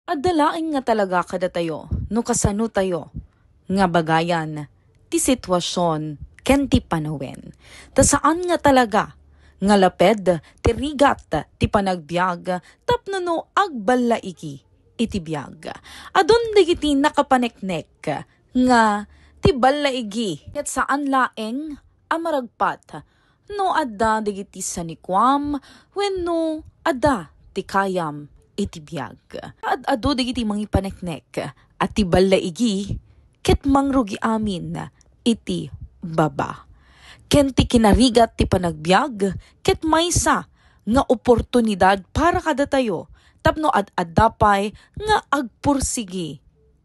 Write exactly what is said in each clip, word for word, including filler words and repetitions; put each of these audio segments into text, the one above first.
Adda laeng nga talaga kadatayo no kasano tayo nga bagayan ti sitwasion ken ti panawen. Ta saan nga talaga nga laped ti rigat ti panagbiag tapno no agballaigi iti biag. Adun dagiti nakapaneknek nga ti ballaigi ket saan laeng a maragpat no adda dagiti sanikuam wenno adda ti kayam iti biag. Ad-adu dagiti mangipaneknek a ti ballaigi ket mangrugi amin iti baba. Ken ti kinarigat ti panagbiag ket maysa nga oportunidad para kadatayo tapno ad-adda pay nga agpursigi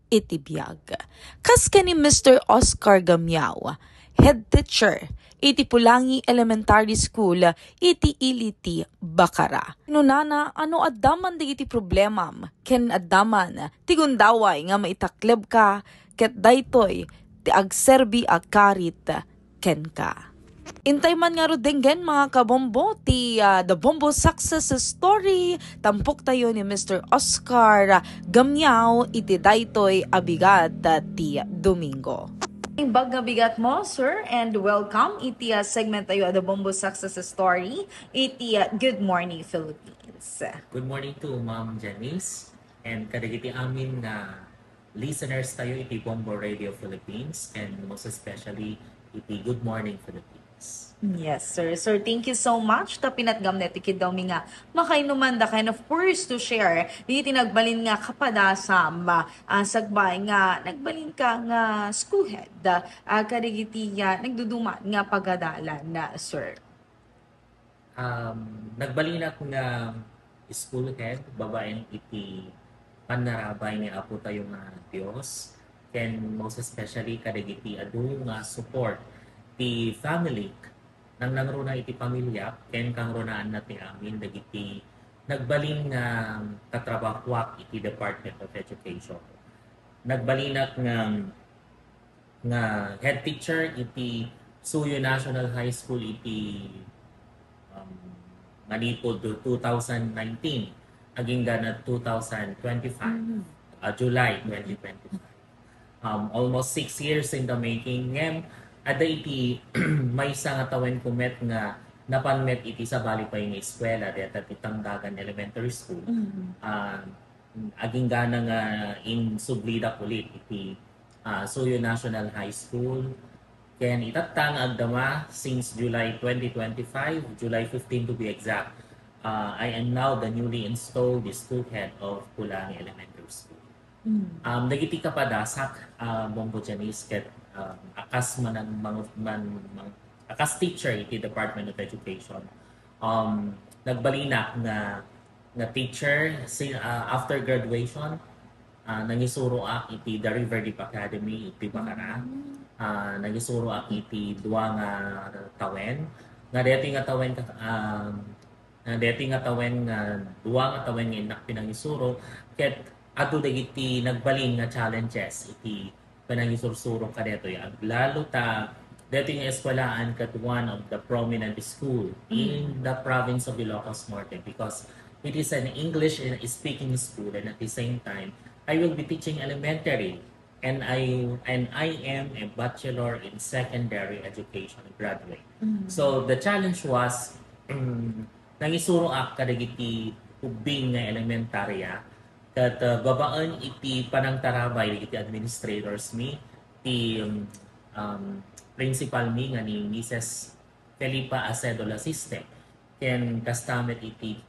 iti biag. Kas ken ni Mister Oscar Gamiao, head teacher iti Pulangi Elementary School iti ili ti Bacara. Kinunana a no adda man dagiti problemam ken adda man ti gundaway nga maitaklebka ket daytoy ti agserbi a karit kenka. Intay man ngarud denggen, mga kabombo, ti, ah, The Bombo Success Story. Tampok tayo ni Mister Oscar Gamiao iti daytoy a bigat, ah, ti Domingo. Imbag nga bigat mo, sir, and welcome iti, ah, segment tayo a The Bombo Success Story iti, ah, Good Morning Philippines. Good morning to Ma'am Janice and kadagiti amin nga listeners tayo iti Bombo Radio Philippines and most especially iti Good Morning Philippines. Yes, sir. Sir, thank you so much. Ta pinatgam na ti kiddawmi nga makainuman da, and of course to share iti nagbalin nga kapadasam, ah, sagbay nga nagbalin ka nga school head, ah, kadagiti, ah, nagduduman nga pagadalan na, sir. Um, nagbalinak nga school head babaen iti pannarabay ni Apo tayo nga Dios, ken most especially kadagiti adu nga support ti family, nangnangruna iti pamilya, ken kangrunaanna ti amin dagiti nagbalin nga katrabahuak iti Department of Education. Nagbalinak nga nga head teacher iti Suyo National High School iti, um, manipud two thousand nineteen agingga na two thousand twenty-five, Mhm. uh, July twenty twenty-five. Um, almost six years in the making. Ngem, adda iti maysa nga tawen ko met nga napan met iti sabali pay nga eskwela, deta ti Tangdagan Elementary School. Mhm. Ah, aginggana nga insublidak ulit iti, ah, Suyo National High School. Ken itatta nga agdama since July twenty twenty-five, July fifteen to be exact, ah, I am now the newly installed school head of Pulangi Elementary School. Mm. Um, dagiti kapadasak, ah, Bombo Janice, ket, um, akas manan-, mang-, man-, mang-, akas teacher iti Department of Education. Um, nagbalinak nga, nga teacher si, ah, after graduation, ah, nangisuroak iti The River Deep Academy iti Bacara. Ah, nangisuroak iti dua nga tawen. Nga daytoy nga tawen, um, Ah, daytoy nga tawen nga, dua nga tawen nga innak pinangisuro, ket adu dagiti nagbalin nga challenges iti panangisursuro kadaytoy. Aglalo ta, daytoy nga eskuelaan ket one of the prominent school in the province of Ilocos Norte because it is an English speaking school, and at the same time, I will be teaching elementary. And I, and I am a bachelor in secondary education graduate. Mm. So the challenge was, mm, nangisuroak kadagiti ubbing nga elementarya, ket, uh, babaen iti panangtarabay dagiti administrators mi, ti, um, um, principal mi nga ni Missus Felipa Acedo Lasiste. Ken kasta met iti,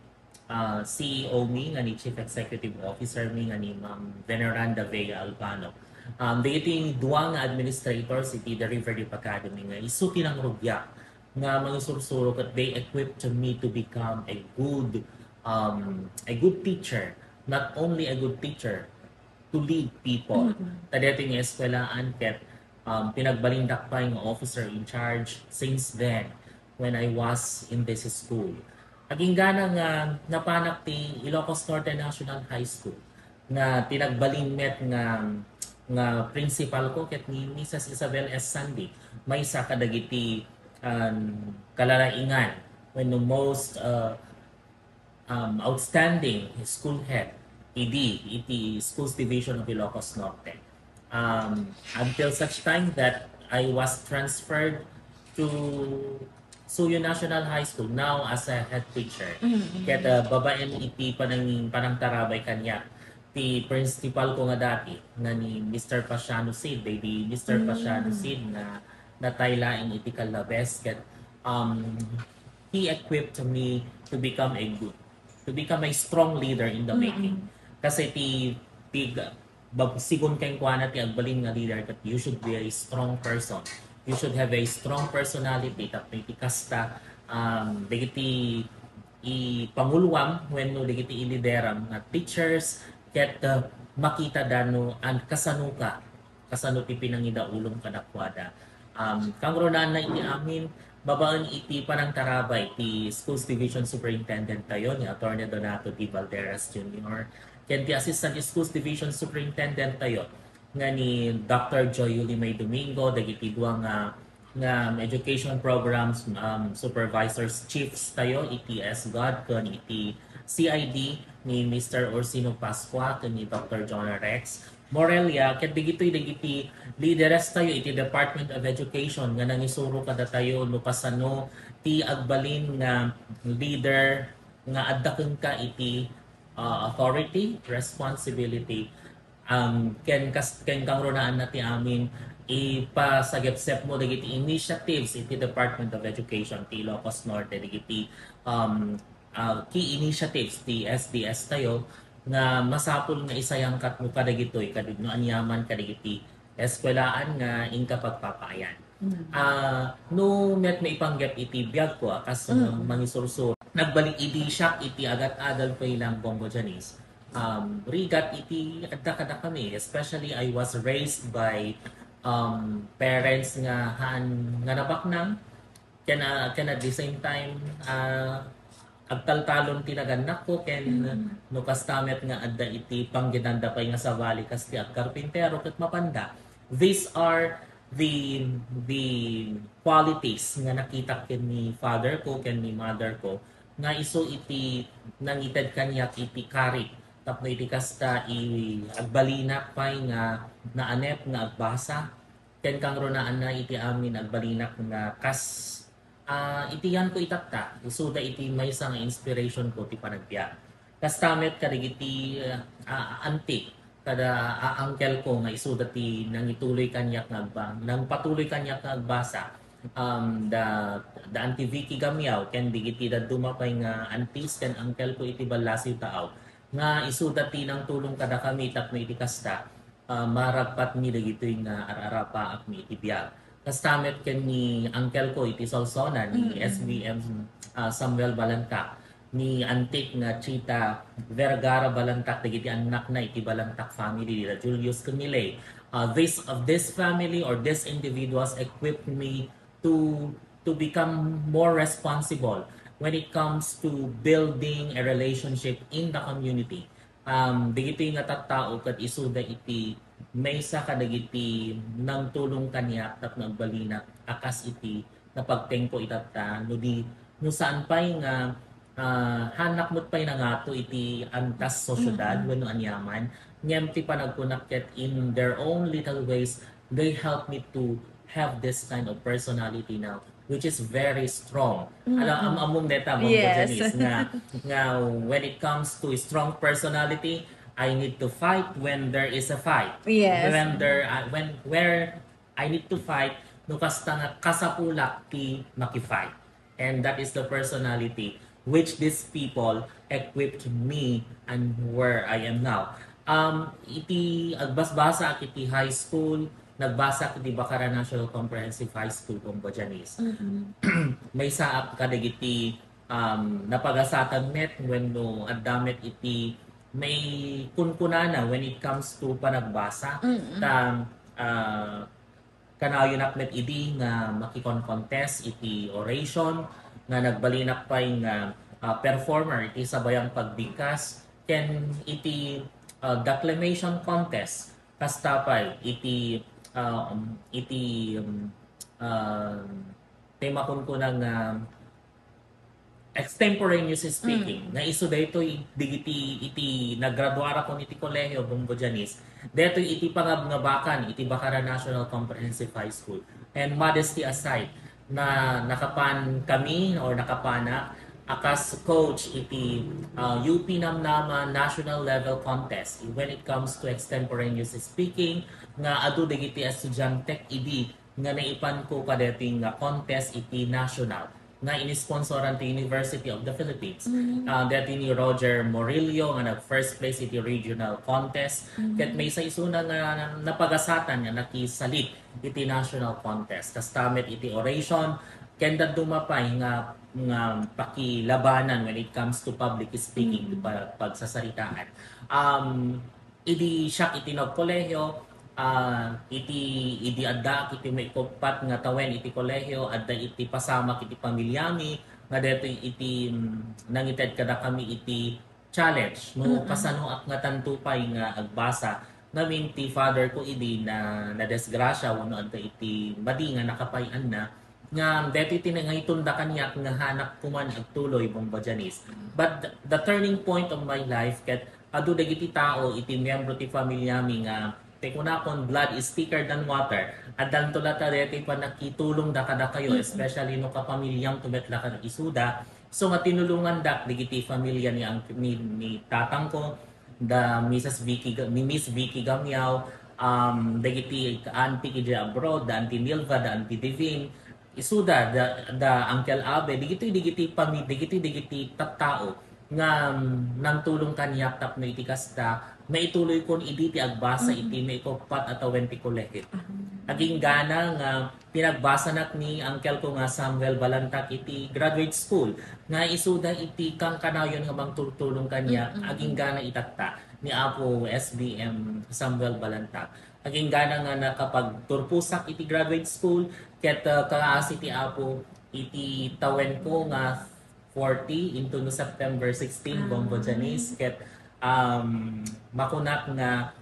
ah, C E O mi nga ni Chief Executive Officer mi nga ni Ma'am Veneranda Vega Albano. Um, dagiti dua nga administrators iti The River Deep Academy nga isu ti nangrugiak nga mangisursuro ket they equipped me to become a good, um, a good teacher. Not only a good teacher, to lead people. Mm. Ta daytoy nga eskuelaan ket, um, pinagbalindak pay nga officer in charge since then when I was in this school. Aginggana nga napanak ti Ilocos Norte National High School nga ti nagbalin met nga, nga principal ko ket ni Missus Isabel S. Sandy, maysa kadagiti, um, kalalaingan wenno most, uh, um, outstanding school head idi iti Schools Division of Ilocos Norte. Um, until such time that I was transferred to Suyo National High School, now as a head teacher. Mm-hmm. Ket, uh, babaen iti panang-, panangtarabay kaniak, ti principal ko nga dati, nga ni Mister Pasiano Cid, baby Mister Mm. Pasiano Cid, na natay laeng iti Callabes, ket, um, he equipped me to become a good, to become a strong leader in the Mm-mm. making. Kasi ti, ti, bab-, sigun kenkuana ti agbalin nga leader, that you should be a strong person. You should have a strong personality, tapno iti kasta, um, dagiti i panguluam wenno dagiti ilideram nga teachers ket, uh, makita da no an-, kasano ka, kasano ti pinangidaulom kadakuada. Um, kangrunaanna iti amin, babaen iti panangtarabay ti Schools Division Superintendent tayo, ni Attorney Donato D. Valderas Junior, ken ti Assistant Schools Division Superintendent tayo, nga ni Doctor Joy Yulimay Domingo, dagiti dua nga, nga education programs, um, supervisors, chiefs tayo, iti S GOD, ken iti C I D, ni Mister Orsino Pascua, ken ni Doctor Jonah Rex Morelia, ket dagitoy dagiti leaders tayo iti Department of Education nga nangisuro kadatayo no kasano ti agbalin nga leader nga adda kenka iti, uh, authority, responsibility, um, ken kas-, ken kangrunaanna ti amin, ipasagepsepmo dagiti initiatives iti Department of Education ti Ilocos Norte, dagiti, um, uh, key initiatives ti S D S tayo nga masapul nga isayangkatmo kadagitoy, kadagiti no aniaman kadagiti eskuelaan nga inka pagpapaayan. Mm. Ah, no met maipanggep iti biag ko, a kas, Mm. mangisursuro. Nagbalik idi siak iti agat-agal pay lang, Bombo Janice. Um, rigat iti adda kadakami, especially I was raised by, um, parents nga haan nga nabaknang, ken, ah, ken at the same time, ah, agtaltalon ti nagannakko, ken Mm. no kasta met nga adda iti pangginanda pay nga sabali kas ti agkarpintero ket mapanda. These are the, the qualities nga nakitak ken ni father ko, ken ni mother ko, nga isu iti nangited kaniak iti karik tapno iti kasta i agbalinak pay nga naanep nga agbasa, ken kangrunaanna iti amin agbalinak nga kas, ah, iti yanko itatta, isuda iti maysa nga inspiration ko ti panagbiag. Kasta met kadagiti, ah, anti, kada, ah, uncle ko nga isuda ti nangituloy kaniak nga agba-, nangpatuloy kaniak nga agbasa. Um, da, da Auntie Vicky Gamiao, ken dagiti dadduma pay nga aunties ken uncle ko iti Ballasiw Taaw, nga isuda ti nangtulong kadakami tapno iti kasta, ah, maragpatmi dagitoy nga ar-arapaakmi iti biag. Kasta met ken ni uncle ko iti Solsonan, ni Mm. S B M, ah, Samuel Balantac, ni antik nga Chita Vergara Balantac, dagiti annakna iti Balantac family, dida Julius Camille. Ah, this, of this family or these individuals equipped me to, to become more responsible when it comes to building a relationship in the community. Um, dagitoy nga tattao ket isuda iti maysa kadagiti nangtulong kaniak tapno agbalinak a kas iti napagtengko itatta, no di, no saan pay nga, ah, haanak met pay nangato iti antas sosyedad Mm-mm. wenno aniaman, ngem ti panagkunak ket in their own little ways, they help me to have this kind of personality now, which is very strong. Ala, Mm-mm. am-, ammom deta, Ma'am Yes. Janice, nga, nga when it comes to strong personality, I need to fight when there is a fight. Yes. When there, uh, when, where I need to fight, no kasta nga kasapulak ti maki-fight. And that is the personality which these people equipped me and where I am now. Um, iti agbasbasaak iti high school, nagbasaak iti Bacara National Comprehensive High School, Bombo Janice. Mm-mm. Maysaak kadagiti, um, napagasatan met wenno adda met iti maikunkunana when it comes to panagbasa. Mm-mm. Ta, ah, kanayonak met idi nga makikon-contest iti oration nga nagbalinak pay nga, ah, performer iti sabayang pagbingkas ken iti, ah, declamation contest kasta pay iti, ah, um, iti, um, ah, ti makunkuna nga extemporaneous speaking, nga isu daytoy digiti iti nagraduarakon iti Colegio Bongo Janice, daytoy iti pangabngabakan iti Bacara National Comprehensive High School. And modesty aside, na nakapan kami or nakapanak a kas coach iti, ah, U P Namnama National Level Contest when it comes to extemporaneous speaking, nga adu dagiti estudiantek idi nga naipan ko kadaytoy nga contest iti national nga inisponsoran ti University of the Philippines. Ah, daytoy ni Roger Morillo nga nag first place iti regional contest. Ket maysa isuna nga napagasatan nga nakisalit iti national contest. Kasta met iti oration, ken dadduma pay nga, nga pakilabanan when it comes to public speaking, pa-, pagsasaritaan. Um, idi siak iti nagkolehiyo, ah, iti, idi addaak iti maikuppat nga tawen iti kolehiyo, adda iti pasamak iti pamilyami, nga daytoy iti, mm, nangited kadakami iti challenge, no, kasanoak nga tanto pay nga agbasa. Ngamin ti father ko idi na, nadisgrasya wenno adda iti madi nga nakapay-anna, nga daytoy ti nangitunda kaniak nga haanak ko man agtuloy, Bongo Janice. But the, the turning point of my life, ket adu dagiti tao iti miyembro ti familiami nga, ti kunakon, blood is thicker than water. Addanto latta daytoy pannakitulongda kadakayo, especially no kapamilyamto met la isuda. So, nga tinulongandak dagiti familia ni ang-, ni, ni tatangko, da Missus Vicky Ga-, ni Miss Vicky Gamiao, um, dagiti auntie iti abroad, da Auntie Milva, da Auntie Divine, isuda, da, da Uncle Abe, dagitoy, dagiti pami-, dagiti, dagiti tattao nga, um, nangtulong kaniak tapno iti kasta, maituloykon idi ti agbasa iti maikuppat a tawen ti kolehiyo. Aginggana nga pinagbasanak ni uncle ko nga Samuel Balantag iti graduate school, nga isuda iti kankanayon nga mangtultulong kaniak, aginggana itatta ni Apo S B M Samuel Balantag. Aginggana nga nakapagturposak iti graduate school, ket, uh, kaasi ti Apo iti tawen ko nga forty into no September sixteen, Bongo Janice, ket, um, makunak nga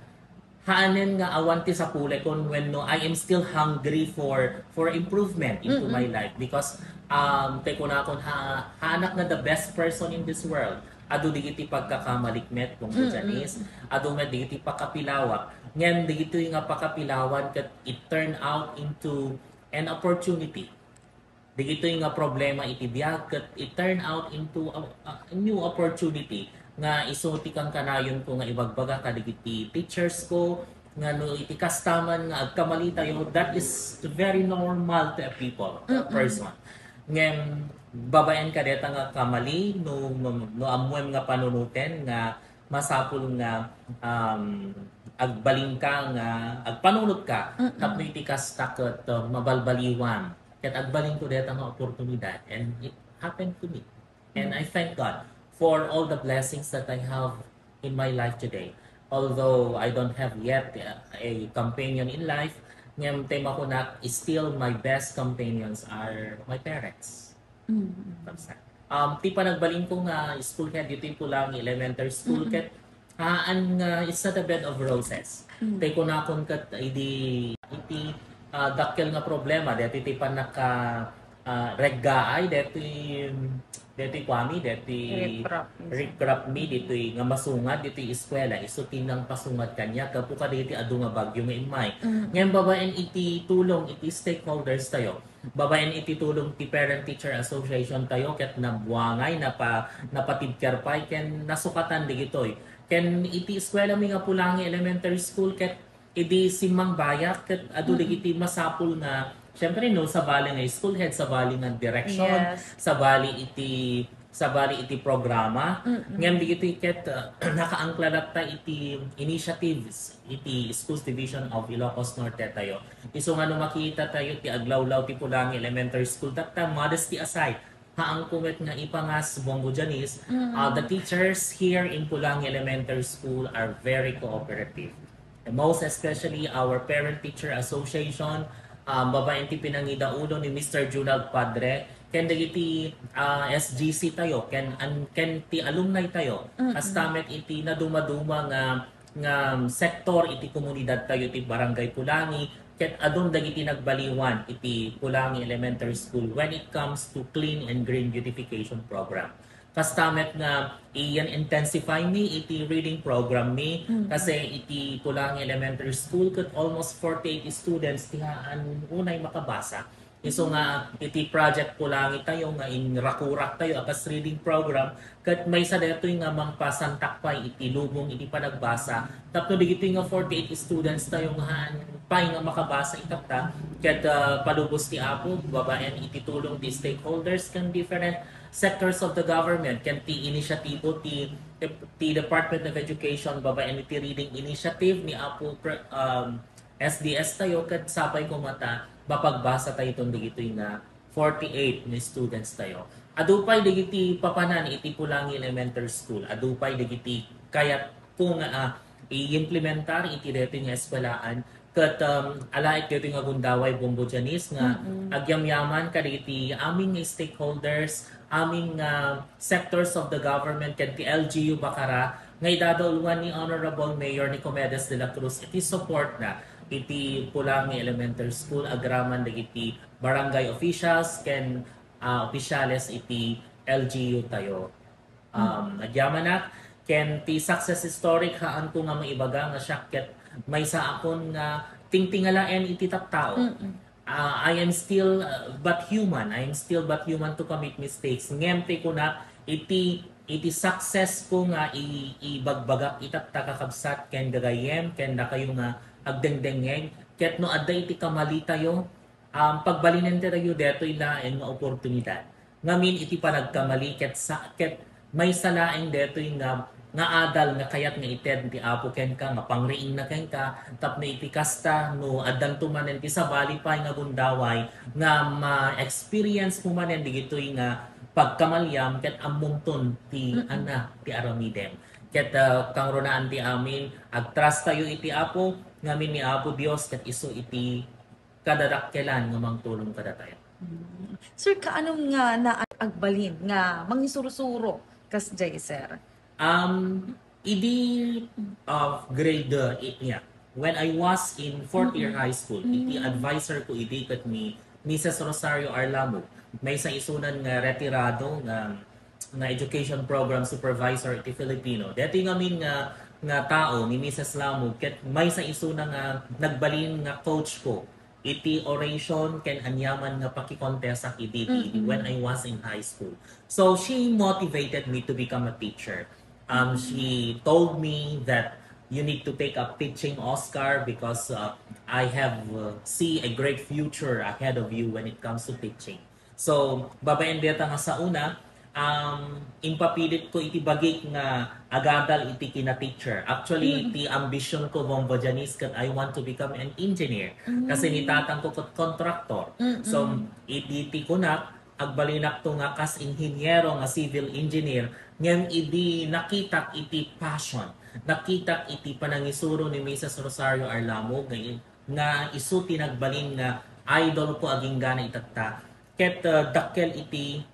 haanen nga awan ti sapulekon wenno I am still hungry for, for improvement into my life because, um, ti kunakon ha-, haanak nga the best person in this world. Adu dagiti pagkakamalik met, Bongo Janice. Adu met dagiti pakapilawak. Ngem dagitoy nga pakapilawan ket it turn out into an opportunity. Dagitoy nga problema iti biag ket it turn out into a, a new opportunity nga isu ti kankanayon ko nga ibagbaga kadagiti teachers ko nga no iti kastaman nga agkamali tayo, that is very normal to a people, to a person. Ngem babaen kadeta nga kamali, no, no, no ammoem nga panunoten nga masapul nga, um, agbalin ka nga agpanunot ka tapno iti kasta ket, uh, mabalbaliwan. Ket agbalin ko deta nga oportunidad, and it happened to me. And I thank God for all the blessings that I have in my life today. Although I don't have yet, uh, a companion in life, ngem ti makunak, still my best companions are my parents. Ti panagbalin ko nga school head ditoy Pulangi Elementary School, ket, ah, an nga, it's not a bed of roses. Ti kunakon ket idi iti, ah, dakkel nga problema, deti ti pannaka, ah, reggaay, deti, deti kuami, deti riprap mi ditoy nga masungad ditoy eskwela, isu ti nangpasungad kaniak gapu kadagiti adu nga bagyo nga immay. Ngem babaen iti tulong iti stakeholders tayo, babaen iti tulong ti Parent Teacher Association tayo ket nabuangay, napa-, napatibker pay ken nasukatan digitoy. Ken iti eskwela mi nga Pulangi Elementary School ket idi simmangbayak ket adu dagiti masapul nga, siyempre, no, sabali nga school head, sabali nga direksyon, sabali iti sabali iti programa. Ngem dagitoy ket, uh, nakaangkla latta iti initiatives iti Schools Division of Ilocos Norte tayo. Isu nga no makita tayo ti aglawlaw ti Pulangi Elementary School, that time, modesty aside, haanko met nga ipangas, Bongo Janice, uh, the teachers here in Pulangi Elementary School are very cooperative. Most especially our Parent Teacher Association, um, babaen ti pinangidaulo ni Mister Junald Padre, ken dagiti, ah, S G C tayo, ken, an-, ken ti alumni tayo, hasta met iti nadumaduma nga, nga sektor iti komunidad tayo ti Barangay Pulangi, ket adun dagiti nagbaliwan iti Pulangi Elementary School when it comes to clean and green beautification program. Kasta met nga iyan intensify mi iti reading program mi, kasi iti Pulangi Elementary School ket almost forty-eight students ti haan unay makabasa. Isu nga iti Project Pulangi tayo nga inrakurak tayo a kas reading program, ket maysa daytoy nga mangpasantak pay iti lubong iti panagbasa. Tapno digitoy nga forty-eight students tayo nga haan pay nga makabasa itatta, ket ah, palubos ti Apo, babaen iti tulong ti stakeholders ken different sectors of the government, ken ti inisyatibo ti, ti Department of Education, babaen iti reading initiative ni Apo Pre-, um, S D S tayo, ket sapay koma ta mapagbasa tayo iton digitoy nga forty-eight nga students tayo. Adu pay dagiti papanan iti Pulangi Elementary School. Adu pay dagiti kayat ko nga ah, i-implementar iti daytoy nga eskwelahan. Ket um, alaek daytoy nga gundaway, Bombo Janice, nga agyamyaman kadagiti amin nga stakeholders, amin nga sectors of the government, ken ti L G U Bacara, nga idadauluan ni Honorable Mayor Nicomedes de la Cruz iti support na iti Pulangi Elementary School agraman dagiti barangay officials ken ah, opisyales iti L G U tayo. Um, agyamanak, ken ti success story haan ko nga maibaga nga siak ket maysa akon nga tingtingalaen iti tattao. Ah, I am still uh, but human. I am still but human to commit mistakes. Ngem ti kunak, iti, iti success ko nga i-, ibagbagak itatta, kakabsat ken gagayyem ken dakayo nga agdengdengngeg, ket no adda iti kamali tayo, um, pagbalinen tayo detoy laeng nga oportunidad. Ngamin iti panagkamali ket sa, ket maysa laeng detoy nga, nga adal nga kayat nga ited ti Apo kenka, nga pangriingna kenka, tapno iti kasta, no addanto manen ti sabali pay nga gundaway, nga ma-experience mo manen digitoy nga pagkamaliam ket ammomton ti Mm-mm. ana ti aramidem. Ket ah, kangrunaan ti amin, agtrust tayo iti Apo, ngamin ni Apo Dios ket isu iti kadadakkelan nga mangtulong kadatayo. Mm. Sir, kaanum nga naagbalin nga mangisursuro kasjay, sir? Um, idi uh, grade uh, i- yeah. When I was in fourth year Mm-mm. high school, iti Mm. advisor ko idi ket ni Missus Rosario Arlamug, maysa isunan nga retirado nga nga education program supervisor iti Filipino. Deti ngamin nga nga tao ni Missus Lamug ket maysa isuna nga nagbalin nga coach ko iti oration ken aniaman nga pakikontestak idi Mm-mm. when I was in high school. So she motivated me to become a teacher. Um, she told me that you need to take up teaching, Oscar, because uh, I have uh, see a great future ahead of you when it comes to teaching. So, babaen deta nga sauna, um, impapilit ko iti bagik nga agadal iti kina-teacher. Actually, Mm. ti ambition ko, Bombo Janice, ket I want to become an engineer. Kasi ni Mm. tatang ko ket contractor. Mm-mm. So, iti ti kunak, agbalinakto nga kas inhinyero nga civil engineer, ngem idi nakitak iti passion, nakitak iti panangisuro ni Missus Rosario Arlamog nga, nga isu ti nagbalin nga idol ko agingga na itatta. Ket, uh, dakkel iti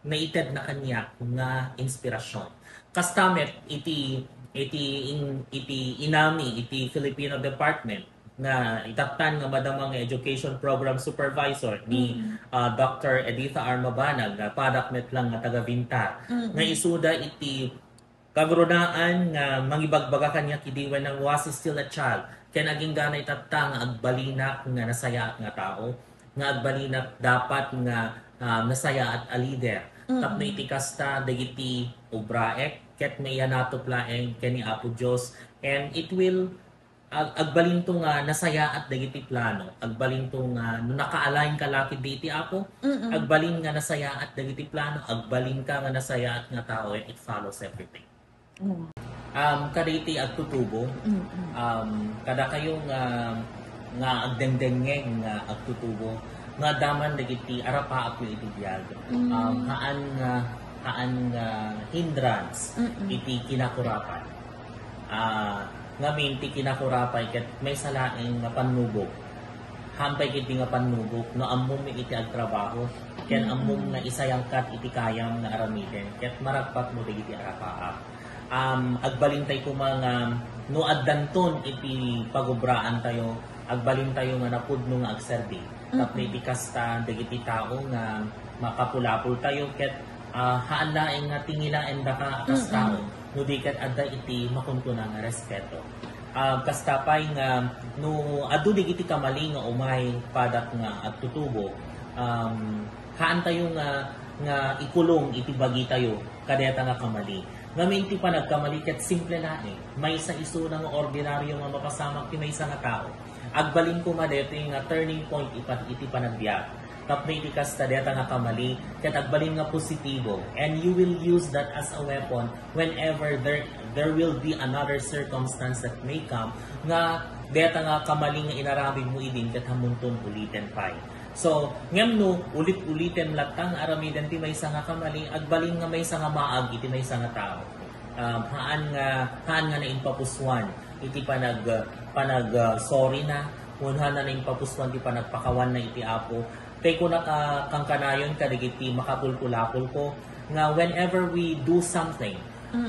naitedna kaniak nga inspirasyon. Kasta met iti, iti, in, iti inami, iti Filipino department, nga itattan nga madama nga education program supervisor ni, Mm. ah, Doctor Editha Armabanag, nga padak met lang nga taga Vintar, Mm. nga isuda iti kagrunaan nga mangibagbaga kaniak idi when I was still a child. Ken aginggana itatta nga agbalinak nga nasayaat nga tao, nga agbalinak dapat nga, ah, nasayaat a leader. Mm. Tapno iti kasta, dagiti obraek, ket maiyanatop laeng ken ni Apo Dios, and it will ag-, agbalinto nga nasayaat dagiti plano, agbalinto nga no naka-align ka la ketdi iti Apo, Mm-mm. agbalin nga nasayaat dagiti plano, agbalin ka nga nasayaat nga tao, and it follows everything. Mm. Um, kada iti agtutubo, Mm-mm. um, kada kayo nga, nga agdengdengngeg nga agtutubo, nga daman dagiti arapaap iti biag. Mm. Um, haan nga, haan nga hindrance Mm-mm. iti kinakurapan. Ah, ngamin ti kinakurapay ket maysa laeng nga pannubok. Hampay ket di nga pannubok, no ammom iti agtrabaho, ken Mm. ammom nga isayangkat iti kayam nga aramiden, ket maragpatmo dagiti arapaap. Um, agbalintay koma nga no addanton iti pagubraan tayo, Agbalintayo nga napudno nga agserbi. Tapno iti kasta, dagiti tao nga makapulapoltayo ket, ah, haan laeng nga tingilaendaka a kas tao, no di ket adda iti makunkuna nga respeto. Ah, kasta pay nga no adu dagiti kamali nga umay padak nga agtutubo, um, haantayo nga, nga ikulong iti bagitayo kadayta nga kamali. Ngem iti panagkamali ket simple laeng. Maysa isuna nga ordinaryo nga mapasamak ti maysa nga tao. Agbalin koma daytoy nga turning point ipat iti panagbiag. Tapno iti kasta dayta nga kamali, ket agbalin nga positibo. And you will use that as a weapon whenever there, there will be another circumstance that may come nga dayta nga kamali nga inaramidmo idin ket hammonton uliten pay. So, ngem no ulit-ulitem latta nga aramiden ti maysa nga kamali, agbalin nga maysa nga maag iti maysa nga tao. Um, haan nga, haan nga naimpapusuan iti panag-, panag-, ah, sorry na, wenno haan nga naimpapusuan ti panagpakawanna iti Apo. Tay kunak a kankanayon kadagiti makapulpulapolko nga whenever we do something,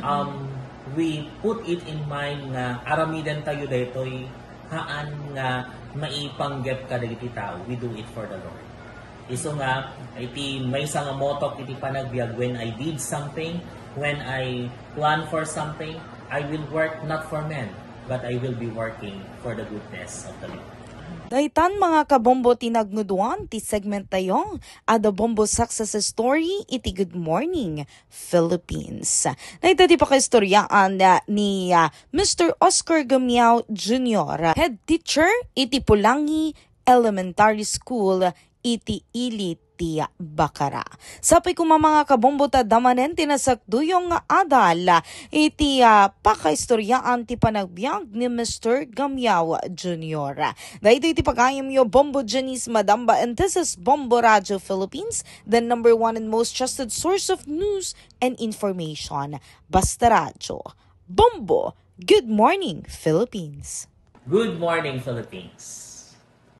um, we put it in mind nga aramidentayo daytoy haan nga maipanggep kadagiti tao. We do it for the Lord. Isu nga, iti maysa nga motok iti panagbiag, when I did something, when I plan for something, I will work not for men, but I will be working for the goodness of the Lord. Daytan, mga kabombo, ti nagnuduan ti segment tayo, a The Bombo Success Story iti Good Morning Philippines. Dayta ti pakaistoriaan, ah, ni, ah, Mister Oscar Gamiao Junior, head teacher iti Pulangi Elementary School iti ili ti Bacara. Sapay koma, mga kabombo, ta adda manen ti nasakduyong nga adal iti, ah, pakaistoriaan ti panagbiag ni Mister Gamiao Junior. Daytoy ti pagayamyo, Bombo Janice Madamba, and this is Bombo Radio Philippines, the number one and most trusted source of news and information. Basta Radio. Bombo, Good Morning, Philippines. Good morning, Philippines.